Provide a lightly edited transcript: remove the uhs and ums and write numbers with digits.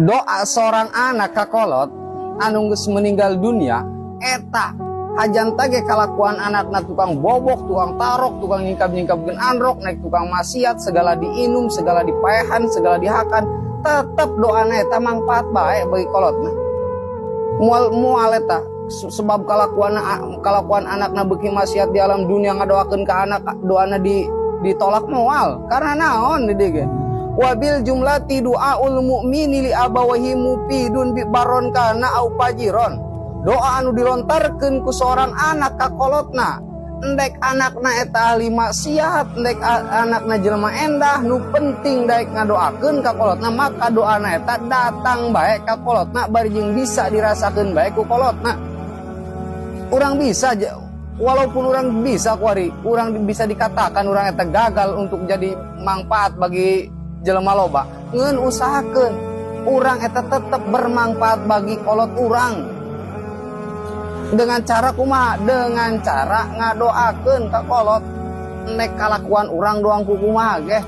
Doa seorang anak ka kolot anu geus meninggal dunia eta, hajanta ge kalakuan anakna tukang bobok, tukang tarok, tukang nyingkap-nyingkapkeun androk, naik tukang maksiat, segala diinum, segala dipaehan, segala dihakan, tetep doana eta mangfaat bae bagi kolotna. Moal moal eta sebab kalakuan kalakuan anakna beuki maksiat di alam dunia, ngadoakeun ka anak doana ditolak, moal. Karena naon di dieu ge? وبالجملة دعاء المؤمن لأبويه مفيد برا كان أو فاجرا. Doa anu dilontarkeun ku seorang anak ka kolotna, endek anakna eta ahli maksiat, endek anakna jelema endah, nu penting daek ngadoakeun ka kolotna, maka doana eta datang bae ka kolotna, bari jeung bisa dirasakeun bae ku kolotna. Urang bisa, walaupun urang bisa kuari, urang bisa dikatakan urang eta gagal untuk jadi manfaat bagi jelema loba, ngeun usahakeun urang eta tetep bermanfaat bagi kolot urang. Dengan cara kumaha? Dengan cara ngadoakeun ka kolot, nek kalakuan urang doang ku kumaha ge.